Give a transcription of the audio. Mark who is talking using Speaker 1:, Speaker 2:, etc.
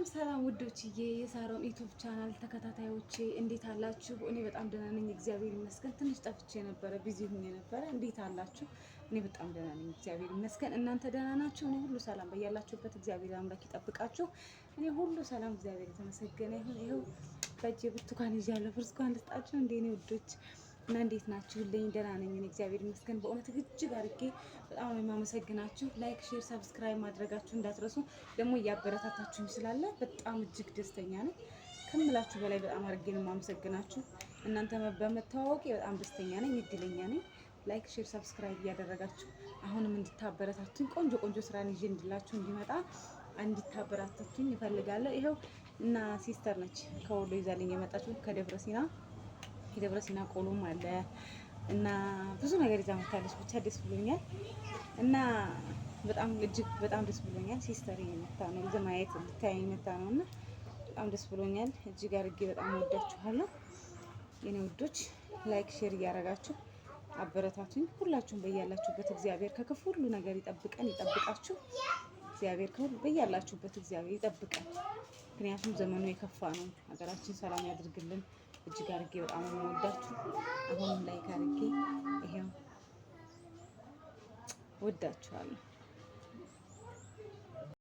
Speaker 1: ሰላም ውዶችዬ፣ የሳሮን YouTube channel ተከታታዮቼ እንዴት አላችሁ? እኔ በጣም ደህና ነኝ፣ እግዚአብሔር ይመስገን። ትንሽ ጠፍቼ ነበረ፣ busy ሁኜ ነበረ። እንዴት አላችሁ? እኔ በጣም ደህና ነኝ፣ እግዚአብሔር ይመስገን። እናንተ ደህና ናችሁ? እኔ ሁሉ ሰላም፣ በያላችሁበት እግዚአብሔር አምላክ ይጠብቃችሁ። እኔ ሁሉ ሰላም፣ እግዚአብሔር የተመሰገነ ይሁን። ይኸው በእጄ ብርቱካን ይዣለሁ። ብርቱካን ልስጣችሁ እንዴ እኔ ውዶች እና እንዴት ናችሁልኝ? ደህና ነኝ እኔ እግዚአብሔር ይመስገን። በእውነት እጅግ አድርጌ በጣም ነው የማመሰግናችሁ። Like፣ share፣ subscribe ማድረጋችሁ እንዳትረሱ። ደግሞ እያበረታታችሁኝ ስላለ በጣም እጅግ ደስተኛ ነኝ ከምላችሁ በላይ በጣም አድርጌ ነው የማመሰግናችሁ። እናንተ በመተዋወቄ በጣም ደስተኛ ነኝ፣ እድለኛ ነኝ። Like፣ share፣ subscribe እያደረጋችሁ አሁንም እንድታበረታቱኝ ቆንጆ ቆንጆ ስራን ይዤ እንድላችሁ እንዲመጣ እንድታበረታቱኝ እፈልጋለሁ። ይኸው እና sister ነች ከወሎ ይዛልኝ የመጣችሁ ከደብረ ሲና፣ የደብረ ሲና ቆሎም አለ እና ብዙ ነገር ይዛ መታለች። ብቻ ደስ ብሎኛል እና በጣም እጅግ በጣም ደስ ብሎኛል። Sister የመታ ነው ማየት ልታየኝ መታ ነው እና በጣም ደስ ብሎኛል። እጅግ አድርጌ በጣም ወዳችኋለሁ የኔ ውዶች። Like፣ share እያደረጋችሁ አበረታቱኝ። ሁላችሁም በያላችሁበት እግዚአብሔር ከክፉ ሁሉ ነገር ይጠብቀን፣ ይጠብቃችሁ። እግዚአብሔር ከሁሉ በያላችሁበት እግዚአብሔር ይጠብቀን። ምክንያቱም ዘመኑ የከፋ ነው። ሀገራችን ሰላም ያድርግልን። እጅግ አድርጌ በጣም የምወዳችሁ አሁንም like አድርጌ ይሄው ወዳችኋለሁ።